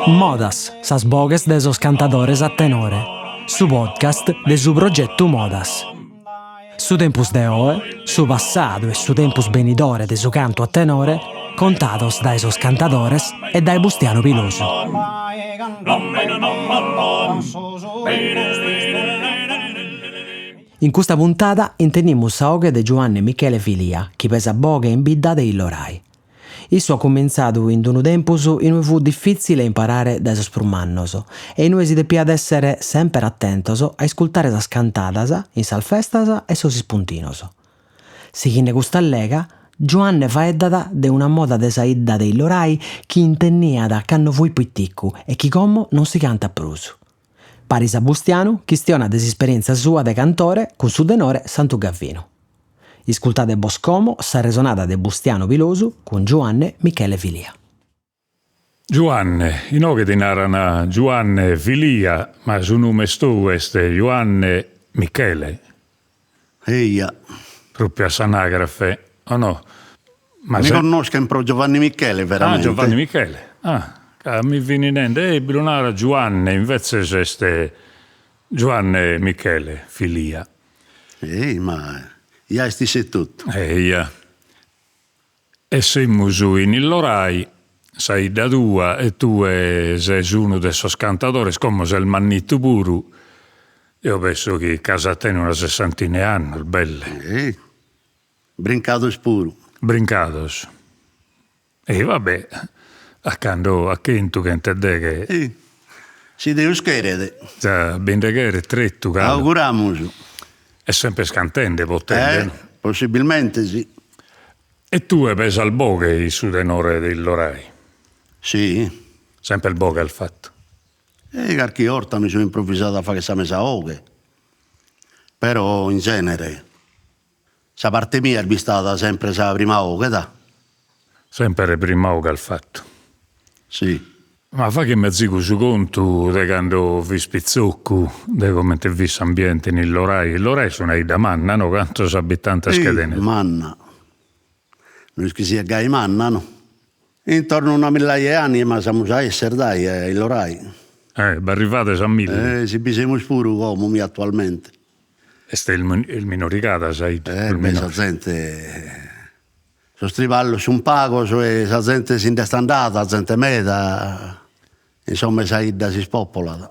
Modas, sas boghes de sos cantadores a tenore, su podcast de su progetu Modas. Su tempus de oe, su passadu e su tempus benidore de su cantu a tenore contados dae sos cantadores e dae Bustianu Pilosu. In custa puntada intendimus sa 'oghe de Giuanne Michele Filia chi pesat boghe in bidda de Illorai. Issu at cumintzadu in unu tempus in ue fut difitzile imparare dae sos prus mannos e in ue si depiat èssere semper atentos a iscultare sas cantadas in sas festas e sos ispuntinos. Sighende custa allega, Giuanne faeddat de una moda de sa 'idda de Illorai chi intenniat cando fuit piticu e chi como non si cantat prus. Paris a Bustianu chistionat de s'isperièntzia sua de cantore cun su tenore Santu Gavinu. Iscultade bos como s'arresonada de Bustianu Pilosu cun Giuanne Michele Filia. Giuanne, inoghe ti naran Giuanne Filia, ma su numen tou est Giuanne Michele. Eja. Propriu a s'anagrafe, o no? Ma Mi connoschen pro Giovanni Michele veramente. Ah, Giovanni Michele. Ah, ca mi fin nende, eh, bi lu narat Giuanne, invetzes est Giuanne Michele Filia. Ei, ma ja est isse etotu. Eja. E semus in Illorai, sa 'idda tua, e tue ses unu de sos cantadores, como ses mannittu puru, eo penso chi ch'as a tenner una sessantina 'e annos, belle. Ei, brincados puru. Brincados. E va be', a cando a chentu, chent'e deghe. Ei, si Deus cheret. Già bi nde cheret tretu, ca. Auguramus. E sempre cantende po te. Eh, possibilmente si. E tue pesas boghe in su tenore de Illorai? Si. Sempre boghe as fatu? E carchi 'orta mi so improvisadu a fagher sa mesa 'oghe, però in genere sa parte mia est bistada sempre sa prima 'oghe da. Sempre prima 'oghe as fatu? Si. Ma faghemi azigu su contu de cando fis pitzoccu, de comente fit s'ambiente in Illorai. Illorai est una 'idda manna, no? Cantos abitantes che tenet? Manna. No est chi siat gai manna, no. Intorno a una millaia 'e animas amus a esser, dai, a Illorai. Eh, b'arrivades a milli. Eh, si bi semus puru como, mi attualmente. Est ilminorigada sa 'idda. Eh, beh, sa zente Sos triballos sun pagos e sa zente si nd'est andada, zente meda, insomma sa 'idda s'ispopolat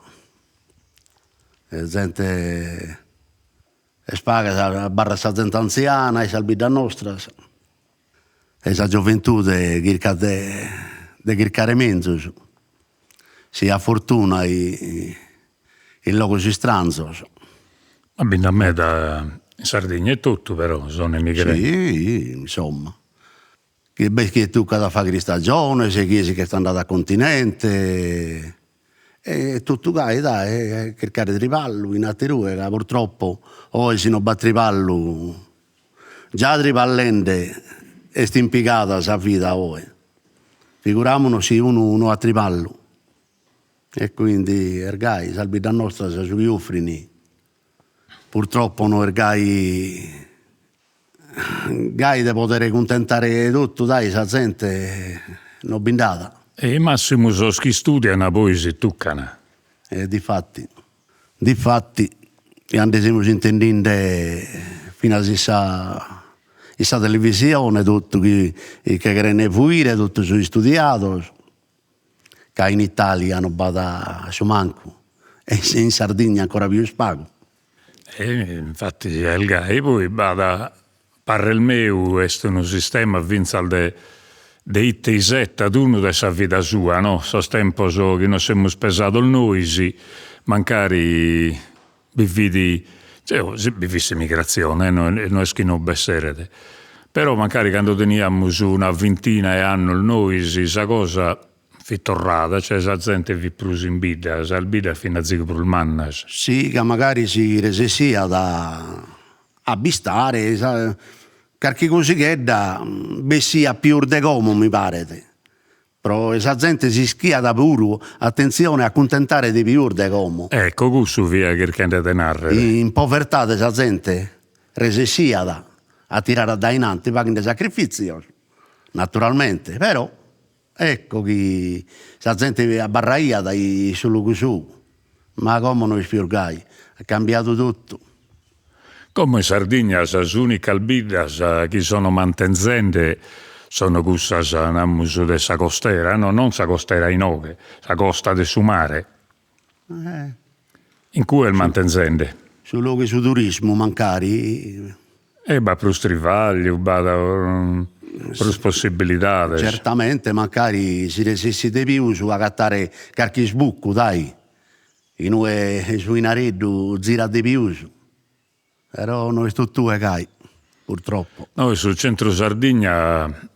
e zente est paga, abarrat sa zente antziana in sas biddas nostras e sa gioventude chircat de de chircare menzus, si at fortuna in logos istranzos. Ma bi nd'at meda in Sardigna etotu però, sos emigrende. Si, insomma. Chi b'est chie tucat a fagher istagiones, chie si ch'est andadu a continente e totu gai dai, chircare triballu in aterue ca purtroppo oe si no b'at triballu, già triballende est in pigada sa vida oe, figuramonos si unu no at triballu E quindi est gai, sas biddas nostras su chi offrin purtroppo no est gai gai de podere cuntentare totu, dai, sa zente no bi nd'at. E massimu sos chi istudian poi si tuccan. E difatti, difatti ja nde semus intendinde finas in sa in sa televisione totu chi che cheren fuire totu sos istudiados ca in Italia no b'at a su mancu e in Sardigna ancora pius pagu. E infatti est gai, poi b'at, parrer meu, est unu sistema finzas de de ite isettat unu de sa vida sua, no, sos tempos chi nos semus pesados nois, mancari bi fit, bi fit s'emigratzione, no est chi no b'esseret, però mancari cando teniamus una vintina 'e annos nois sa cosa fit torrada, cioè sa zente fit prus in bidda, sas biddas fin azigu prus mannas. Si, ca magari si resessiat a bistare, carchi cosighedda bessiat pius de como mi paret Pro sa zente s'ischiat puru, atentzione, acuntentare de pius de como. Ecco, cussu fia chirchende de narrere. In povertade sa zente resessiat a tirare a dae in anti faghende sacrifìtzios. naturalmente, però ecco chi sa zente abarraiat in su logu sou, ma como no est pius gai, at cambiadu totu. Como in Sardigna sas unicas biddas chi sono mantenzende sono cussas, namus, de sa costera, no, non sa costera inoghe, sa costa de su mare. In cue est mantenzende. Su logu 'e su turismu mancari. E b'at prus trivagliu, b'at prus possibilidades. Certamente mancari si resessit de pius a agatare carchi isbuccu, dai, inue su 'inareddu zirat de pius. Però no est totue gai, purtroppo. No, in su centru Sardigna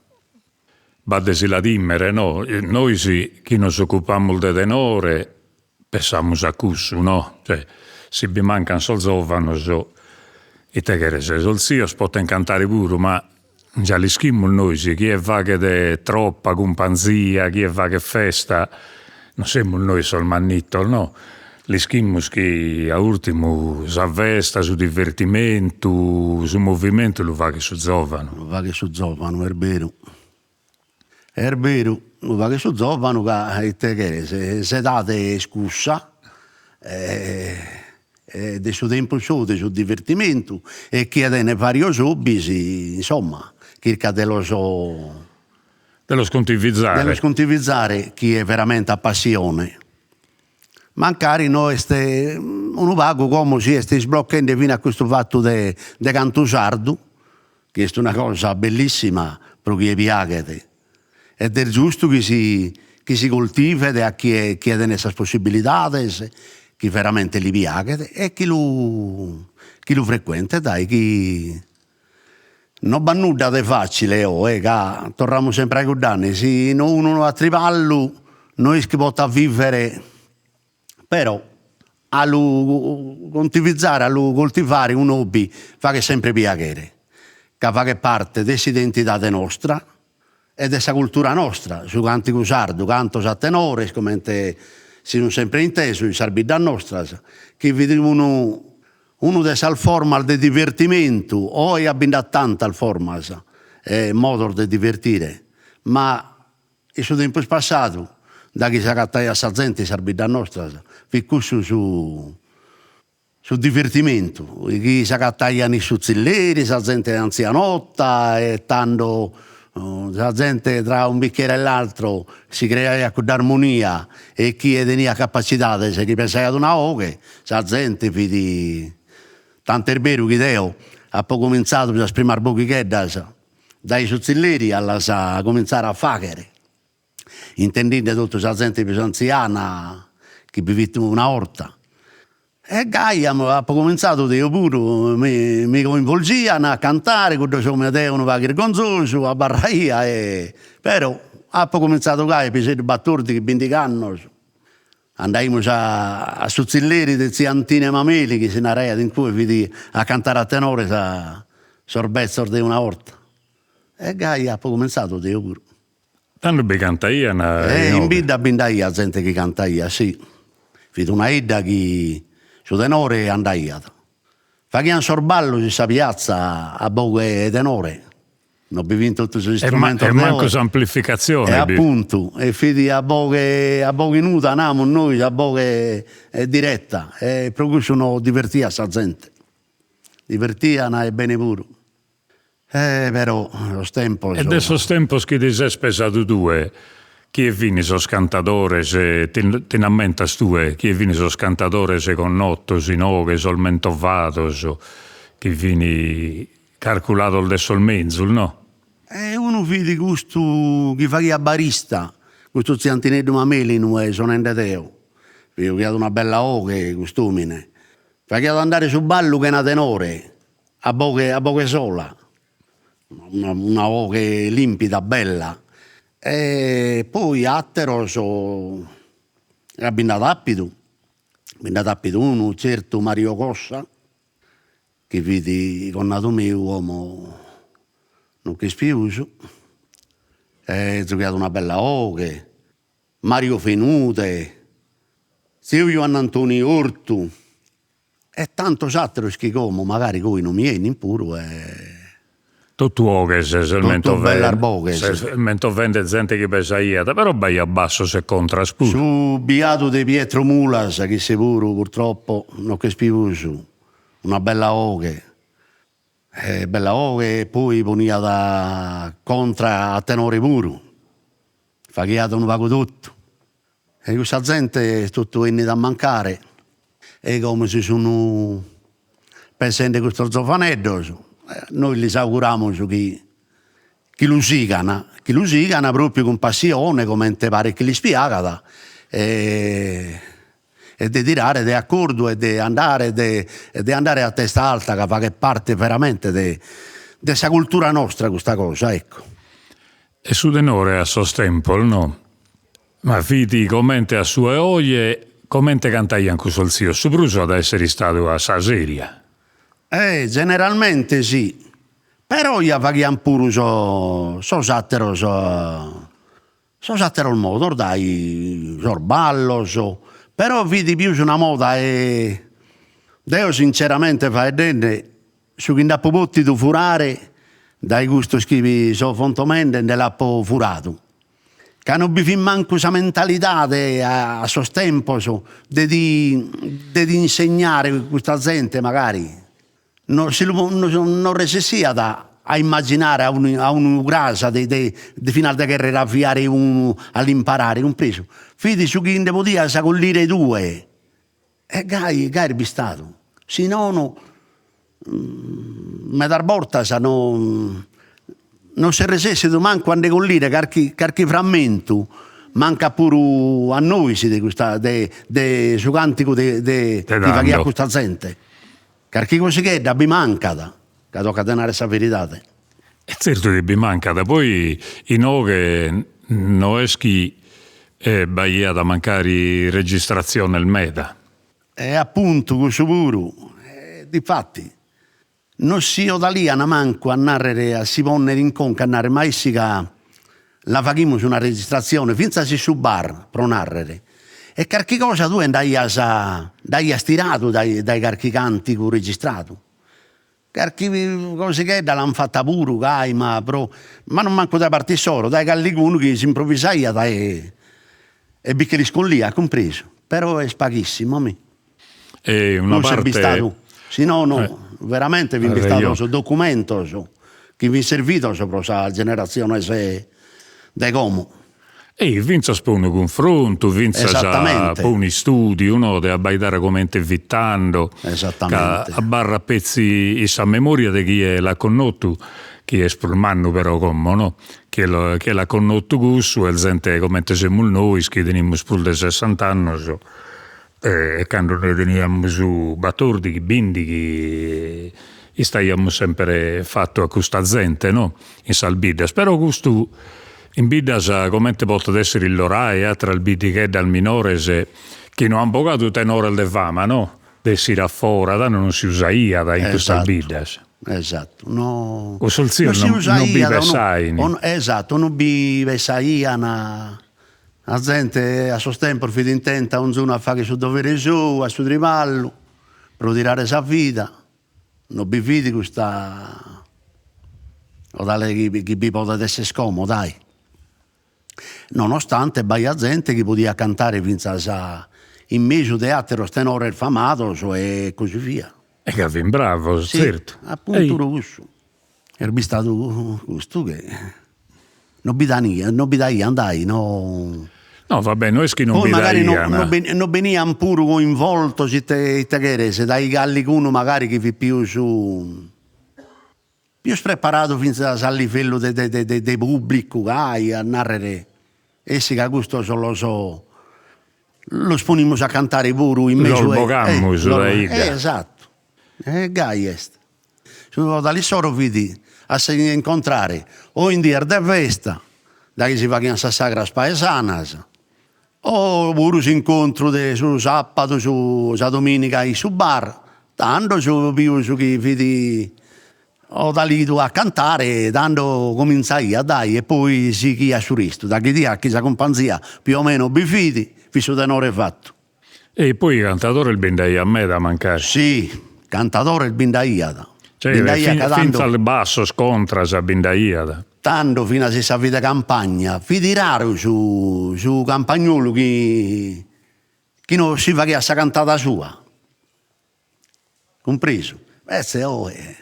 b'at de si la timere, no? Nois chi nos ocupamus de tenore pensamus a cussu, no? Cioè, si bi mancan sos zovanos, ite cheres, sos tzios poten cantare puru, ma già l'ischimus nois, chie faghet troppa cumpanzia, chie faghet festa, non semus nois sos mannitos, no? L'ischimus chi a urtimu sa festa, su divertimentu, su movimentu lu faghet su zovanu. Lu faghet su zovanu, est beru. Est beru, lu faghet su zovanu ca ite cheres, s'edade est cussa e de su tempus sou, de su divertimentu e chie tenet varios hobbies, insomma, chircat de los De los contivizare. De los contivizare chie veramente at passione. Mancari no est unu pagu como si est isblochende finas custu fatu de de cantu sardu, chi est una cosa bellissima pro chie piaghet, ed est giustu chi si chi si coltivet a chie chie tenet sas possibilidades, chi veramente li piaghet e chi lu chi lu frecuentet dai chi no b'at nudda de facile oe ca torramus sempre a cudd'annu, si no unu no at triballu no est chi potat vivere, però a lu contivizare, a lu coltivare un'hobby faghet sempre piaghere, ca faghet parte de s'identidade nostra e de sa cultura nostra, su cantigu sardu, cantos a tenores, comente si sun sempre intesu in sas biddas nostras, chi fit unu unu de sas formas de divertimentu, oe ja bi nd'at tantas formas e modos de divertire, ma in su tempus passadu, daghi s'agataiat sa zente in sas biddas nostras, fit cussu su Su divertimentu, chi s'agataian in su tzilleri, sa zente antzianota e tando sa zente tra un bicchiere e l'altro si creaiat cudd'armonia e chie teniat capacidades chi pesaiat una 'oghe, sa zente fit, tant'est beru chi deo apo cominzadu sas primas boghigheddas dae su tzilleri a las cominzare a faghere intendinde totu sa zente pius antziana chi bi fit una 'orta E gai apo comintzadu deo puru, mi mi coinvolgian a cantare, cuddos omines, deo unu pagu 'irgonzosu abarraia e però apo comintzadu gai piseddu battordighi bindigh'annos, andaimus a su tzilleri de tzia Antine Mameli chi si naraiat in cue fit a cantare a tenore sa sos bezzos de una 'orta e gai apo comintzadu deo puru. Tando bi cantaian inoghe? In bidda bi nd'aiat zente chi cantaiat, si. Fit una 'idda chi su tenore andaiat. Faghian sos ballos in sa piatza a boghe 'e tenore, no bi fin totu sos istrumentos de oe. E mancu s'amplificatzione. E appuntu, e fit a boghe a boghe nuda, namus nois, a boghe diretta, e pro cussu no divertiat sa zente. Divertian e bene puru. Eh però sos tempos. E de sos tempos chi ti ses pesadu tue, chie fin sos cantadores, ti nd'ammentas tue, chie fin sos cantadores connotos inoghe, sos mentovados, chi fin carculados de sos menzus, no? E unu fit custu chi faghiat barista, custu tziu Antineddu Mameli inue so nende deo, giughiat una bella 'oghe cust'omine, faghiat andare su ballu chena tenore A boghe a boghe sola, una una 'oghe limpida bella e poi atteros ja bi nd'at appidu, bi nd'at appidu unu zertu Mario Cossa, chi fit connadu meu, como non ch'est pius, e zughiat una bella 'oghe, Mario Fenude, tziu Juannantoni Ortu E tantos atteros chi como magari goi non mi 'enin puru e. Totu 'oghes ses Totu bellas boghes. Ses mentovende zente chi pesaiat, però b'aiat bassos e contras puru. Su biadu de Pietro Mulas, chi isse puru purtroppo no ch'est pius, una bella 'oghe, bella 'oghe e poi poniat contra a tenore puru, faghiat unu pagu totu. E cussa zente est totu 'ennida a mancare e como si sun pesende custos zovaneddos, nois lis auguramus chi chi lu sigan, chi lu sigan propriu cun passione comente paret chi lis piagat e e de tirare de acordu e de andare de e de andare a testa alta ca faghet parte veramente de de sa cultura nostra custa cosa, ecco. E su tenore a sos tempos no Ma fit comente a su 'e oje, comente cantaian cussos tzios, su prus at a esser istadu a sa seria. Eh, generalmente si, però ja faghian puru sos sos atteros sos atteros modos dai, sos ballos, però fit pius una moda 'e deo sinceramente faeddende Su chi nd'apo potidu furare dae custos chi bi so fontomende nde l'apo furadu, ca no bi fit mancu sa mentalidade a sos tempos de ti de ti insegnare custa zente magari, no si lu no resessiat a immaginare a unu a unu cras de de finas de cherrer avviare unu a l'imparare, cumpresu, fit su chi nde podias collire tue E gai gai est bistadu, si nono medas bortas no non s'est resessidu mancu a nde collire carchi carchi frammentu, mancat puru a nois de custa de de su cantigu de de chi faghiat custa zente, carchi cosighedda bi mancat, ca tocat de narrer sa veridade. E tzertu chi bi mancat, poi inoghe no est chi b'aiat mancari registratziones meda. E apuntu cussu puru, difati non si 'odalian mancu a narrer, a si ponner in conca a narrer, ma essi ca la faghimus una registratzione, fintzas in su bar, pro narrer, e carchi cosa tue nd'aias nd'aias tiradu dae dae carchi cantigu registradu Carchi cosighedda l'an fata puru gai, ma pro, ma non mancu dae parte issoro, dae calligunu chi s'improvvisaiat e e bi che l'iscolliat, cumpresu, però est paghissimu, mi. E una parte. Cussu est bistadu, si nono veramente fin bistados documentos chi fin servidos pro sas generatziones de como. E fintzas pro unu cunfrontu, fintzas pro un'istudiu, no, de abbaidare comente fit tando, ca abarrat petzi in sa memoria de chie l'at connotu, chi est prus mannu però como, no, chie chie l'at connotu cussu est zente comente semus nois chi tenimus prus de sessant'annos e cando nde teniamus batordighi, bindighi istaiamus sempre fatu a custa zente no, in sas biddas, però custu in biddas comente potet essere Illorai e ateras biddigheddas minores chi no an bogadu tenores de fama no, de essire a fora, tando non si usaiat in custas biddas. Esatto, no Cussos tzios non bi pessain. Esatto, non bi pessaian A zente a sos tempos fit intenta onzunu a fagher su dovere sou, a su triballu, pro tirare sa vida, no bi fit custa 'odale chi chi bi podet esser como, dai. Nonostante b'aiat zente chi podiat cantare finzas in mesu de atteros tenores famados e così via. E ca fin bravos, tzertu. Si, apuntu pro cussu. Est bistadu custu che no bi daian, no bi daian dai, no. No va bè, no est chi non bi daian. Poi magari no benian puru coinvoltos, ite ite cheres, dai calligunu magari chi fit pius pius preparadu finzas a livellu de de de de pubblicu gai a narrer, essi ca custos los los ponimus a cantare puru in mesu Los bogamus dae 'idda. Esattu, e gai est. Su 'odale issoro fit a si incontrare o in dies de festa, daghi si faghian sas sagras paesanas, o puru s'incontru de su sapadu, su sa dominiga in su bar, tando su pius chi fit 'odalidu a cantare, tando cominzaiat dai e poi sighiat su restu, daghi 'idiat chi sa cumpanzia più o meno bi fit, fit su tenore fattu. E poi cantadores bi nd'aiat meda mancari. Si, cantadores bi nd'aiat. Bi nd'aiat ca tando. Fintzas bassos contras bi nd'aiat. Tando finas in sa vida 'e campagna fit raru su su campagnolu chi chi no si faghiat sa cantada sua, cumpresu, invece oe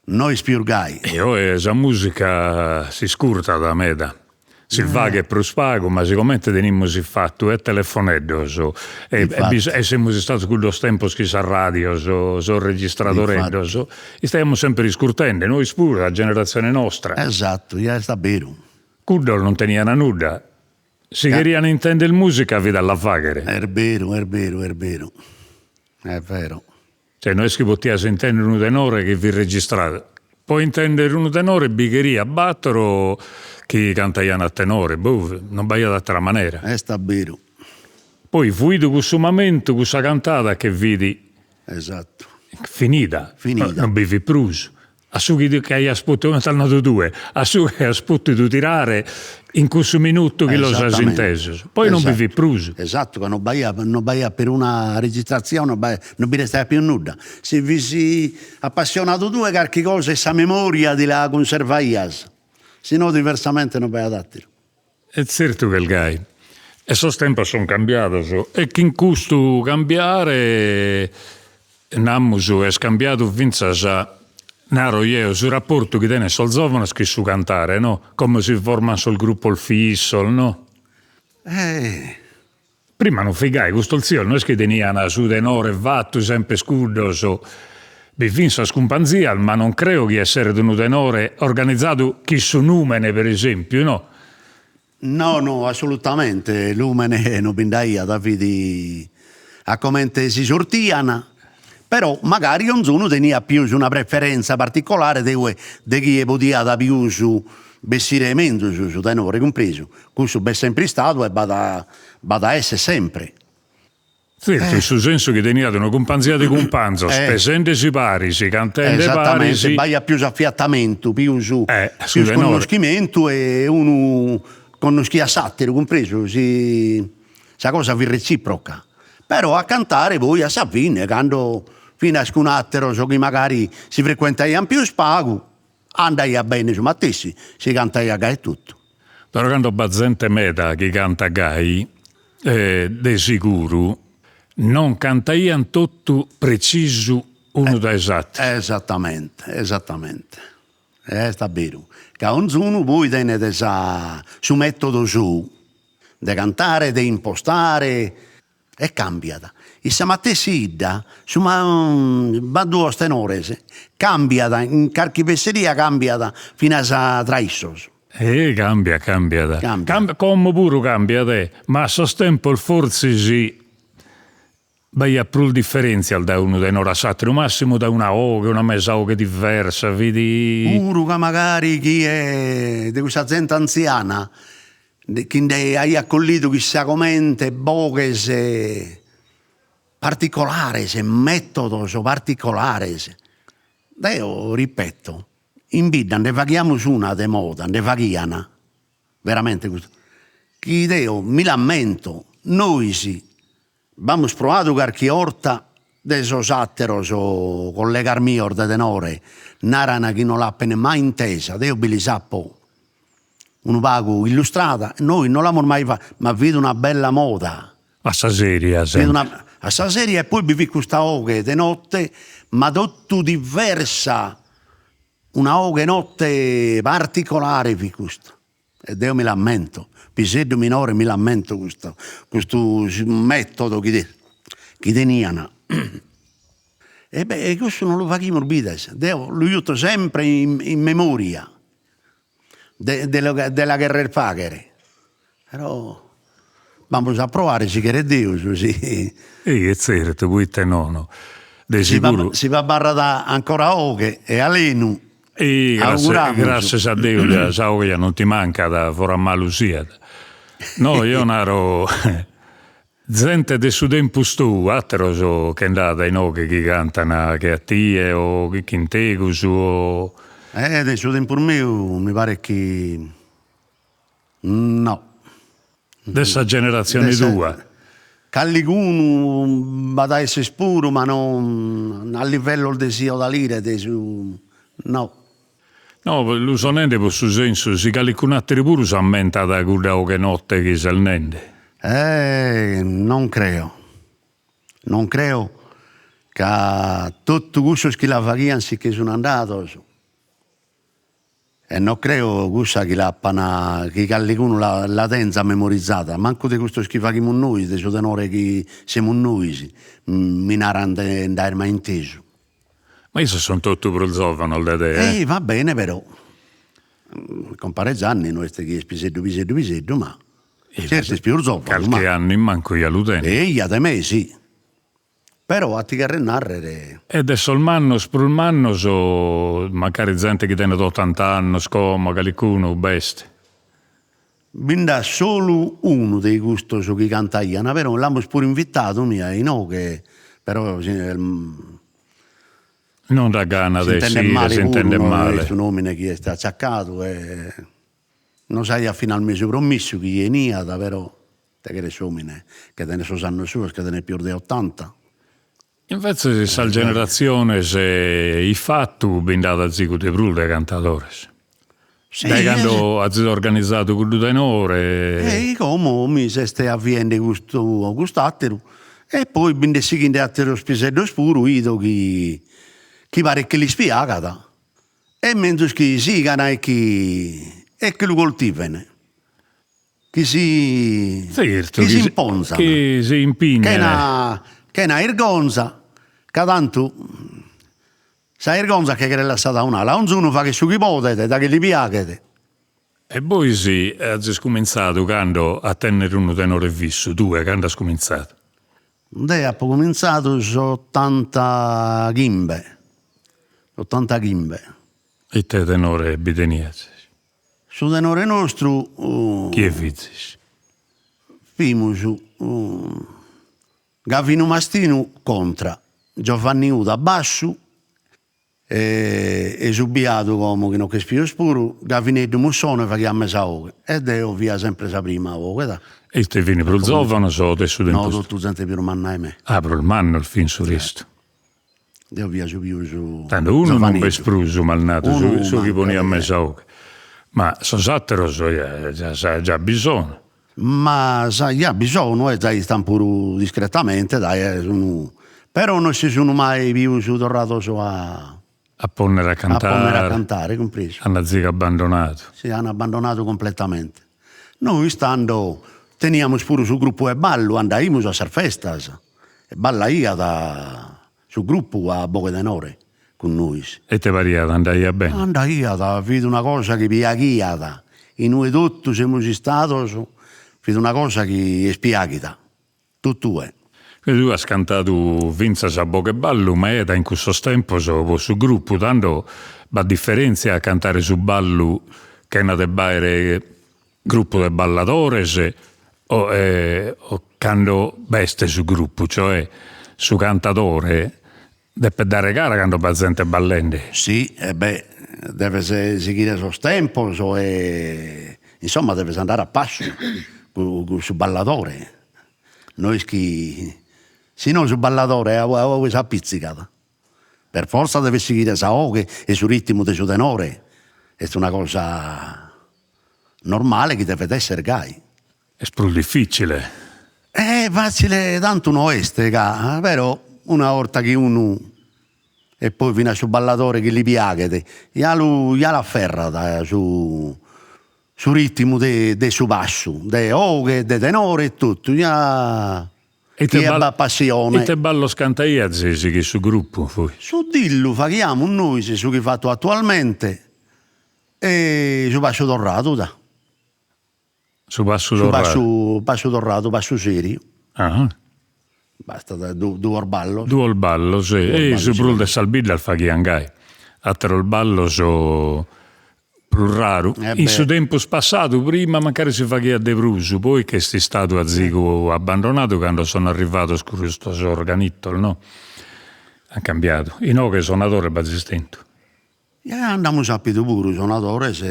no est pius gai. E oe sa musica s'iscurtat meda, si faghet prus pagu, ma sigomente tenimus fatu e telefoneddos e e semus istados cuddos tempos chi sas radios, sos registradoreddos, istaiamus semper iscurtende, nois puru, sa generatzione nostra. Esattu, ja est a beru. Cuddos non tenian nudda, si cherian intender musica fit a la fagher. Est beru, est beru, est beru, est vero. Cioè no est chi potias intender unu tenore chi fit registradu, po intender unu tenore bi cheriat battoro chi cantaian a tenore, boh, non b'aiat attera manera. Est a beru. Poi fuidu cussu mamentu, cussa cantada che fit. Esattu. Finida. Finida. Non bi fit prus. A su chi aias potidu, comente as nadu tue, a su chi aias potidu tirare in cussu minutu chi los as intesos, poi non bi fit prus. Esattu, ca non b'aiat non b'aiat peruna registratzione, non bi restaiat pius nudda. Si fis appassionadu tue carchi cosa 'e sa memoria ti la cunservaias, si no diversamente non b'aiat atteru. E tzertu ch'est gai. E sos tempos sunt cambiados e chin custu cambiare, namus, est cambiadu fintzas, naro jeo, su raportu chi tenent sos zovanos chin su cantare, no? Como si forman sos grupos fissos, no? Prima non fit gai, custos tzios no est chi tenian su tenore fatu sempre cuddos, bi fin sas cumpanzias ma non creo chi esseret unu tenore organizadu chin su numene per esempiu no. No no assolutamente lumene non bi nd'aiat, fit a comente si sortian, però magari 'onzunu teniat pius una preferenza particolare de ue de chie podiat pius bessire menzus su tenore, cumpresu, cussu b'est sempre istadu e b'at b'at a esser sempre. Tzertu, in su sensu chi teniat una cumpanzia de cumpanzos, pesendesi paris, cantende paris. Esattamente, b'aiat pius affiatamentu, pius pius connoschimentu e unu connoschiat s'atteru, cumpresu, si sa cosa fit retziproca. Però a cantare poi a sa fine, cando finas cun atteros chi magari si frecuentaian pius pagu, Andaiat bene su matessi, si cantaiat gai etotu. Però cando b'at zente meda chi cantat gai, de siguru non cantaiant totu precisu unu dae s'atteru. Esattamente, esattamente. Est a beru, ca 'onzunu poi tenet sa su metodu sou de cantare, de impostare E cambiat. In sa matessi 'idda su b'at duos tenores, cambiat, in carchi fesseria cambiat finas tra issos. E cambiat, cambiat. Cambiat. Como puru cambiat e, ma a sos tempos fortzis b'aiat prus diferentzias dae unu tenore a s'atteru, massimu dae una 'oghe, una mesa 'oghe diversa, fit. Puru ca magari chie de cussa zente antziana chi nde aiat collidu chissà comente boghes particolares, metodos particolares. Deo ripeto, in bidda nde faghiamus una de moda, nde faghian, veramente custu, chi deo mi l'ammento, nois B'amus proadu carchi 'orta de sos àteros collegas mios de tenore, naran chi no l'apen mai intesa, deo bi lis apo unu pagu illustrada, nois no l'amus mai fata, ma fit una bella moda. A sa seria sempre. A sa seria e poi bi fit custa 'oghe de notte, ma totu diversa, una 'oghe notte particolare fit custa. E deo mi l'ammento, piseddu minore mi l'ammento custu custu metodo chi chi tenian. E beh cussu non lu faghimus bides, deo lu juto sempre in in memoria de de de la cherrer fagher, però b'amus a proare si cheret Deus si E tzertu, proite nono, de siguru. Si b'abarrat ancora 'oghe e alenu E gràssias a Deus sa 'oghe ja non ti mancat, foramalu siat. No, eo naro, zente de su tempus tou, àteros che nd'at inoghe chi cantan che a tie o chin tegus o. Eh de su tempus meu mi paret chi no. De sa generatzione tua. Calligunu b'at a esser puru, ma no a livellos de si 'odalire de su no. No, lu so nende pro su sensu, si calicun'atteru puru s'ammentat cudda 'oghe 'e notte chi ses nende. Eh, non creo, non creo ca totu cussos chi la faghian si che sun andados E no creo cussa chi l'apan, chi calligunu la la tenzat memorizada, mancu de custos chi faghimus nois, de su tenore chi semus nois, mi naran de nd'aer mai intesu. Ma issos sun totu prus zovanos de te, eh? E va bene però, compare Gianni no est chi est piseddu piseddu piseddu, ma certu est pius zovanu, ma. Calchi annu in mancu ja lu tenet. Eja, de me si. Però a ti cherrer narrer. E de sos mannos prus mannos, mancari zente chi tenet otant'annos como, calicunu b'est? Bi nd'at solu unu de custos chi cantaian, però l'amus puru invitadu mi a inoghe, però si Non nd'at gana de essire, s'intendet male. Est un'omine chi est aciacadu e nos aiat finas mesu promissu chi 'eniat, però Ite cheret s'omine che tenet sos annos suos, che tenet pius de otanta. Invetzes sas generatziones ifatu bi nd'at azigu de prus de cantadores. Dae cando azis organizadu cuddu tenore. E como mi s'est avviende custu o cust'atteru e poi bi nde sighinde atteros piseddos puru, 'ido chi chi paret chi lis piagat e menzus chi sigan e chi e chi lu coltiven. Chi si Tzertu, chi s'imponzan. Chi si impignen. Chena chena 'irgonza, ca tantu sa 'irgonza che cheret lassada a un'ala, onzunu faghet su chi podet, daghi li piaghet. E bois azis cumintzadu cando a tennere unu tenore fissu, tue cando as cumintzadu? Deo apo cumintzadu s'otantachimbe, s'otantachimbe. Ite tenore bi teniazis? Su tenore nostru. Chie fizis? Fimus Gavinu Mastinu contra, Giovanni Uda bassu e su biadu como chi no ch'est pius puru, Gavineddu Mussone faghiat mesa 'oghe e deo fia sempre sa prima 'oghe da. E ite fin prus zovanos o de su tempus? No, totu zente pius manna 'e me. Ah, prus mannos fin su restu. Deo fia su pius Tando unu non b'est prus, m'as nadu, su chi poniat mesa 'oghe, ma sos atteros ja già bi sono. Ma sa ja bi sono e già istan puru discretamente dai sun, però non si sun mai pius torrados a A ponnere a cantare. A ponnere a cantare, cumpresu. An azigu abbandonadu. Si, an abbandonadu completamente. Nois tando teniamus puru su gruppu 'e ballu, andaimus a sas festas E ballaiat su gruppu a boghe tenore cun nois. E ite pariat, andaiat bene? Andaiat, fit una cosa chi piaghiat, inue totu semus istados fit una cosa chi est piaghida, totue. Quindi tue as cantadu fintzas a boghe ballu meda in cussos tempos po su gruppu, tando b'at differentzia a cantare su ballu chena de b'aere Gruppu de balladores o o cando b'est su gruppu, cioè su cantadore depet dare cara cando b'at zente ballende. Si, e beh, deves sighire sos tempos e insomma deves andare a passu cun su balladore, no est chi, si no su balladore a ue s'appitzigat Per fortza deves sighire sa 'oghe e su ritmu de su tenore, est una cosa normale chi devet esser gai. Est prus dificile. E fatzile tantu no est ca, però una 'orta chi unu, e poi finas su balladore chi li piaghet, ja lu ja l'afferrat su su ritmu de de su passu, de 'oghe, de tenore e totu, ja Chie b'at passione. Ite ballos cantaiazis chin su gruppu poi? Su dillu faghiamus nois, su chi fatto attualmente, e su passu torradu da. Su passu torradu. Su passu torradu, passu seriu. Ah. Bastat duos ballos. Duos ballos, e su prus de sas biddas faghian gai, ateros ballos prus raru. In su tempus passadu prima mancari si faghiat de prus, poi ch'est istadu azigu abbandonadu cando sono arrivados custos organitos no, an cambiadu. Inoghe sonadores b'azis tentu? Ja nd'amus apidu puru sonadores.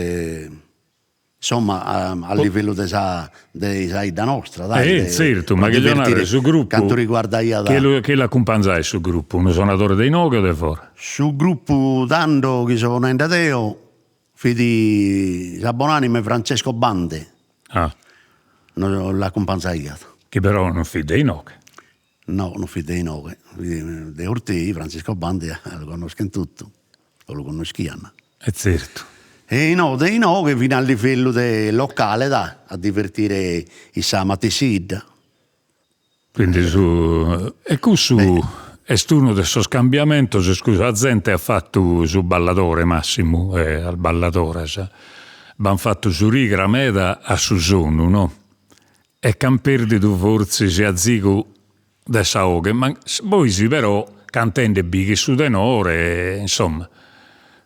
Insomma a livellu de sa de sa 'idda nostra dai. Eh zertu, ma cherio narrer su gruppu. Cantu riguardaiat. Chie chie l'acumpanzait su gruppu, unu sonadore de inoghe o de fora? Su gruppu tando chi so nende deo fit sa bonanima 'e Francesco Bande. Ah. Nos l'acumpanzaiat. Chi però non fit de inoghe. No, non fit de inoghe, fit de Ortei, Francisco Bande lu connoschen totu, o lu connoschian. E zertu. E no, de inoghe fin a livellu de locale da, a divertire in sa matessi 'idda. Quindi su e cussu est unu de sos cambiamentos, iscusa, sa zente at fatu su balladore massimu e sas balladoras, b'an fatu s'urigra meda a su sonu no E ch'an perdidu fortzis azigu de sa 'oghe, ma bois però cantende bi chin su tenore, insomma,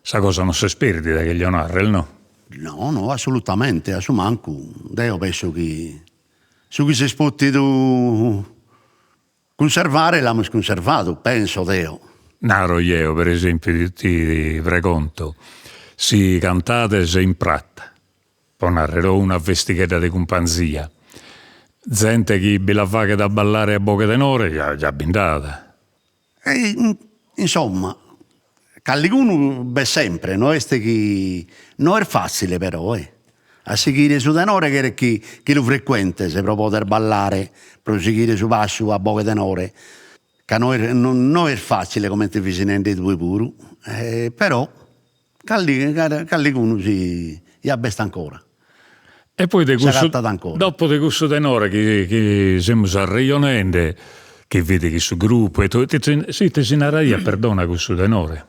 sa cosa non s'est perdida, cheglio narrer, no? No, no, assolutamente, a su mancu deo penso chi su chi s'est potidu cunservare l'amus cunservadu, penso deo. Naro jeo, per esempiu, ti pregonto, si cantades in prata pro narrer, o una festighedda de cumpanzia, zente chi bi la faghet a ballare a boghe tenore ja ja bi nd'at. E insomma, calligunu b'est sempre, no est chi, no est fatzile però eh, a sighire su tenore cheret chi chi lu frecuentes pro poder ballare, pro sighire su passu a boghe tenore, ca no est no est fatzile comente fis nende tue puru, però Calli calligunu si ja b'est ancora. E poi de cussu dopo de cussu tenore chi chi semus arrejonende, chi fit chin su gruppu e totu, ite si naraiat perdona cussu tenore?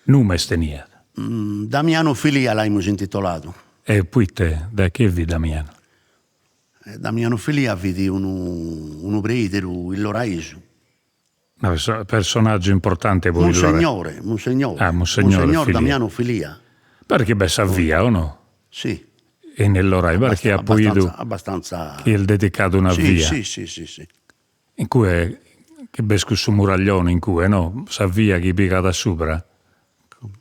Numes teniat. Damiano Filia l'aimus intitoladu. E poite, dae chie fit Damiano? Damiano Filia fit unu unu preideru illoraesu. Personaggiu importante po Illorai. Munsegnore, munsegnore. Ah, munsegnore Munsegnor Damiano Filia. Paret chi b'est sa via, o no? Si. In Illorai, paret chi apo 'idu. Abbastanza. Chi est dedicadu una via. Si, si, si, si. In cue, chi b'est cussu muraglione in cue, no? Sa via chi pigat a subra.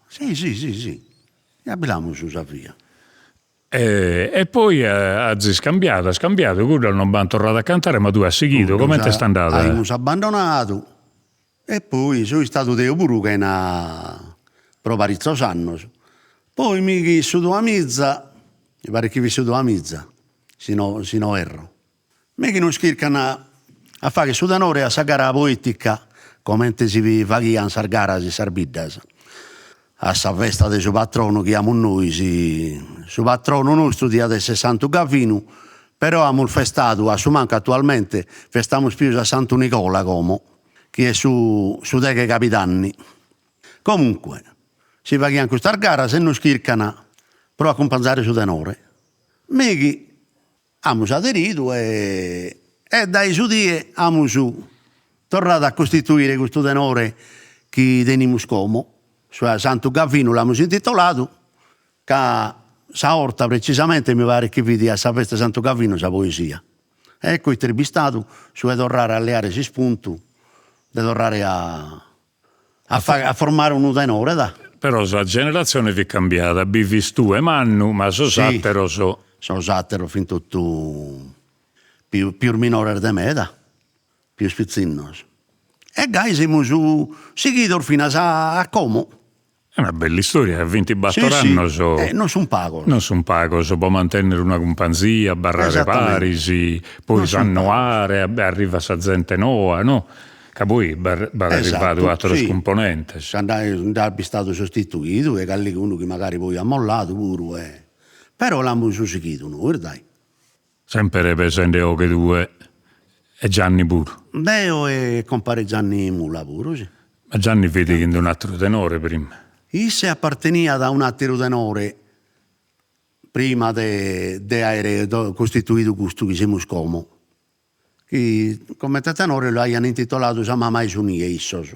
Si, si, si, si. Ja bi l'amus sa via. E poi azis cambiadu, as cambiadu, cuddos non b'ant torradu a cantare ma tue as sighidu, comente est andada? Aimus abbandonadu e poi so istadu deo puru chena pro paritzos annos, poi mi chi su duamiza, mi paret chi fit su duamiza, si no si no erro, Mi chi nos chircan a fagher su tenore a sa gara poetica, comente si faghian sas garas in sas biddas, a sa festa de su patronu chi amus nois, su patronu nostru diat esser Santu Gavinu, però amus festadu, a su mancu attualmente, festamus pius a Santu Nigola como, chi est su su deghe 'e cabidanni. Comunque, si faghian custas garas e nos chircan pro acumpanzare su tenore. Mi chi Amus aderidu e e dae su die amus torradu a costituire custu tenore chi tenimus como, su Santu Gavinu l'amus intitoladu ca sa 'orta precisamente mi paret chi fit a sa festa 'e Santu Gavinu sa poesia. Ecco ite est bistadu su 'e torrare a leare s'ispuntu de torrare a a fagher a formare unu tenore da. Però sa generatzione fit cambiada, bi fis tue mannu, ma sos atteros. Sos atteros fin totu pius pius minores de me da, pius pitzinnos. E gai semus sighidos finas a como. Est una bella istoria, bintibattor annos. E non sun pagos. Non sun pagos po mantennere una cumpanzia, abarrare paris, poi s'annoare, arrivat sa zente noa, no? Ca poi b'at arrivadu ateros cumponentes. Ca nd'at bistadu sostituidu e calligunu chi magari poi at molladu puru e però l'amus sighidu nois dai. Sempere pesende 'oghe tue e Gianni puru. Deo e compare Gianni Mula puru, si. Ma Gianni fit chin d'un'atteru tenore prima. Isse aparteniat a un'atteru tenore prima de de aere costituidu custu chi semus como, chi comente tenore l'aian intitoladu sa mama 'e su nie issos.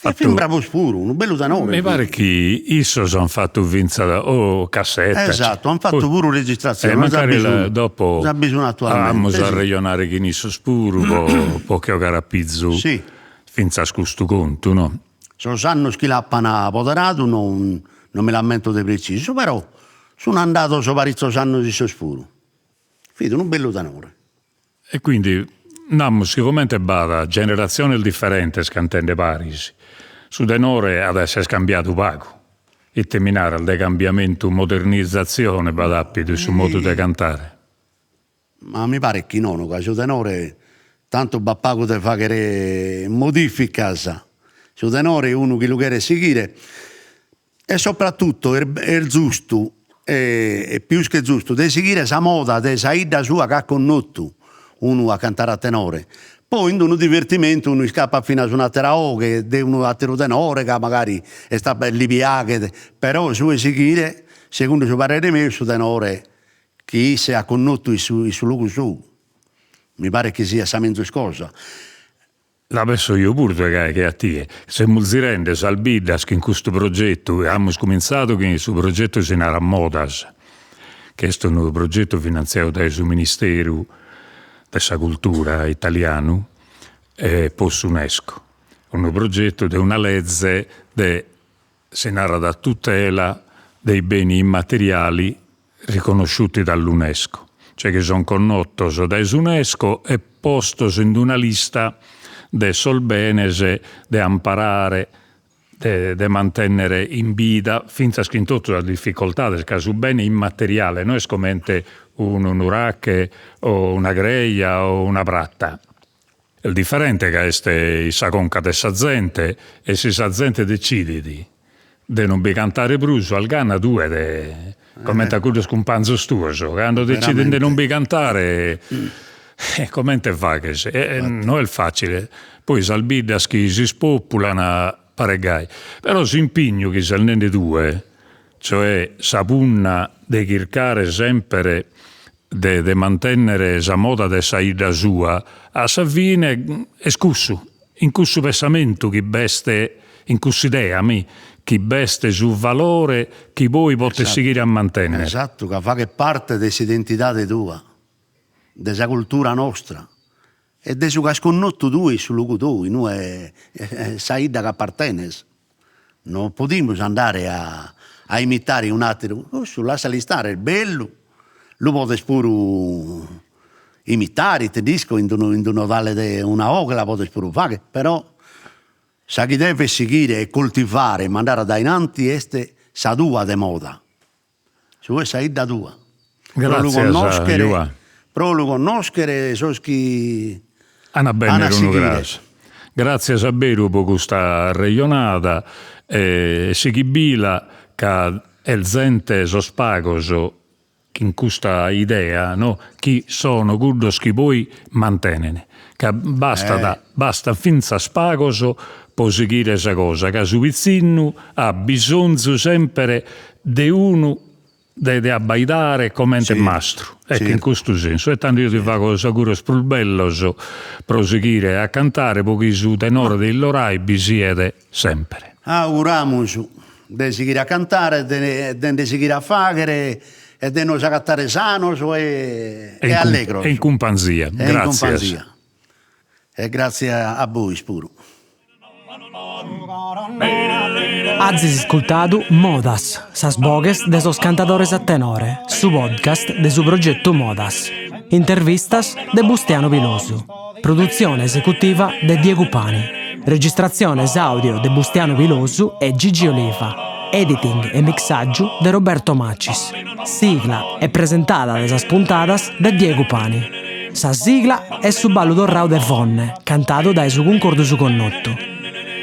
E fin bravos puru, unu bellu tenore. Mi paret chi issos an fatu fintzas o cassetta. Esatto, an fatu puru registratzione. E mancari dopo amus a arrejonare chin issos puru po po che 'ogare a pizu fintzas custu contu, no? Sos annos chi l'apan poderadu non non mi l'ammento de pretzisu, però. Sun andados paritzos annos issos puru. Fit unu bellu tenore. E quindi namus chi comente b'at generatziones diferentes cantende paris, su tenore at a esser cambiadu pagu. Ite mi naras de cambiamentu, modernizatzione b'at apidu in su modu de cantare? Ma mi paret chi nono, ca su tenore tantu b'at pagu de fagher modificas, su tenore unu chi lu cheret sighire e sopratutto est giustu e pius che giustu de sighire sa moda de sa 'idda sua chi at connotu unu a cantare a tenore, poi in unu divertimentu unu iscapat finas un'atera 'oghe de unu ateru tenore ca magari est li piaghet, però su 'e sighire segundu su parere meu su tenore chi isse at connotu in su in su logu sou, mi paret chi siat sa menzus cosa. La penso eo puru de gai che a tie. Semus zirende sas biddas chin custu progetu, amus cumintzadu chin su progetu si narat Modas, chi est unu progetu finantziadu dae su Ministeru de sa Cultura italianu e po s'Unesco, unu progetu de una leze de si narat tutela dei beni immateriali riconosciuti dall'Unesco, cioè chi son connotos dae s'Unesco e postos in una lista de sos benes de amparare, de de mantennere in bida, fintzas chin totu sas dificoltades, ca su bene immateriale no est comente unu nurache o una creja o una prata, Est diferente ca est in sa conca de sa zente e si sa zente decidit de non bi cantare prus as gana tue de comente a cuddos cumpanzos tuos, cando decidin de non bi cantare comente faghes? No est facile, poi sas biddas chi s'ispopulan paret gai, però s'impignu chi ses nende tue, cioè sa punna de chircare semper de de mantennere sa moda de sa 'idda sua, a sa fine est cussu, in cussu pessamentu chi b'est, in cuss'idea, mi, chi b'est su valore chi poi potes sighire a mantennere. Esattu, ca faghet parte de s'identidade tua, de sa cultura nostra e de su chi as connotu tue in su logu tou, inue sa 'idda chi appartenes. Non podimus andare a a imitare un'ateru, cussu lassalu istare, est bellu, lu podes puru imitare, ite nd'isco, in d'unu in d'unu 'odale de una 'oghe la podes puru fagher, però sa chi deves sighire e coltivare e mandare a dae innanti est sa tua de moda. Su 'e sa 'idda tua. Pro lu connoschere, pro lu connoschere sos chi an a bennere unu cras. Gratzias a beru pro custa arrejonada e sighibila ca est zente sos pagos chin custa idea no chi sono cuddos chi poi mantenen ca bastat bastat fintzas pagos pro sighire sa cosa ca su pitzinnu at bisonzu semper de unu de de abbaidare comente mastru, ecco in custu sensu, e tando eo ti fago sos augurios prus bellos pro sighire a cantare pro chi su tenore de Illorai bi siet semper. Auguramus de sighire a cantare, de nde sighire a faghere e de nos agatare sanos e allegros. E in cumpanzia. E in cumpanzia. E gratzias a bois puru. Azis iscultadu Modas, sas boghes de sos cantadores a tenore, su podcast de su progetu Modas. Intervistas de Bustianu Pilosu. Produtzione esecutiva de Diegu Pani. Registratziones àudio de Bustianu Pilosu e Gigi Oliva. Editing e mixàgiu de Roberto Macis. Sigla e presentada de sas puntadas de Diegu Pani. Sa sigla est su ballu torrau de Fonne, cantadu dae su Cuncordu Su Connotu.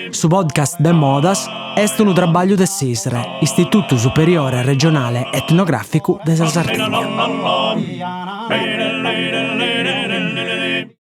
Su podcast de Modas est unu trabagliu de s'ISRE, Istitutu Superiore Regionale Etnogràficu de sa Sardigna.